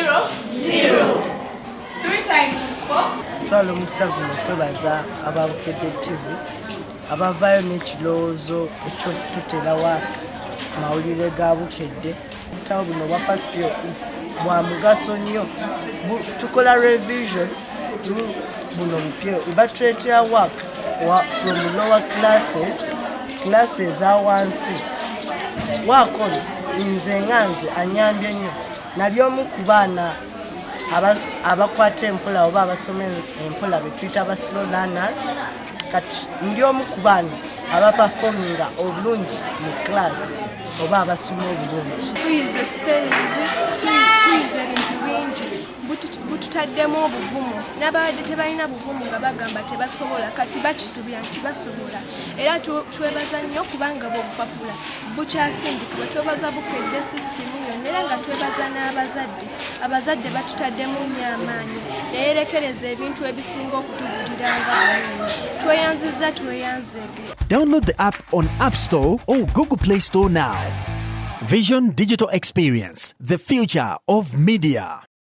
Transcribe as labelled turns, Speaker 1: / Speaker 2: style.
Speaker 1: 0, 0. 3 times 4.
Speaker 2: Twala omukisa guno okwebaza aba Bukedde TV abavaayo n'ekirowoozo eky'okututerawo amawulire ga Bukedde. Obutabo buno obwa Pass POE bwa mugaso nnyo. Tukola revision buno bupya, batuleetera work from lower classes, class eza wansi. Work ono nze nga nze anyambye nnyo. Nali omu ku baana abakwata empola oba abasoma empola be tuyita aba slow learners. Kati ndi omu ku baana abaperforminga obulungi mu class oba abasoma obulungi.
Speaker 3: Tuyize spellings, tuyize ebintu bingi. Bututaddemu obuvumu. N'ababadde tebalina buvumu nga bagamba tebasobola, kati bakisuubira nti basobola. Era twebaza nnyo kubanga bw'obupapula bukyasindikibwa. Twebaza Bukedde sisitimu yonna, era nga twebaza n'abazadde. Abazadde batutaddemu nnyo amaanyi, neyerekereza ebintu ebisinga okutuguliranga bulungi. Tweyanziza, tweyanzeege.
Speaker 4: Download the app on App Store or Google Play Store now. Vision Digital Experience, the future of media.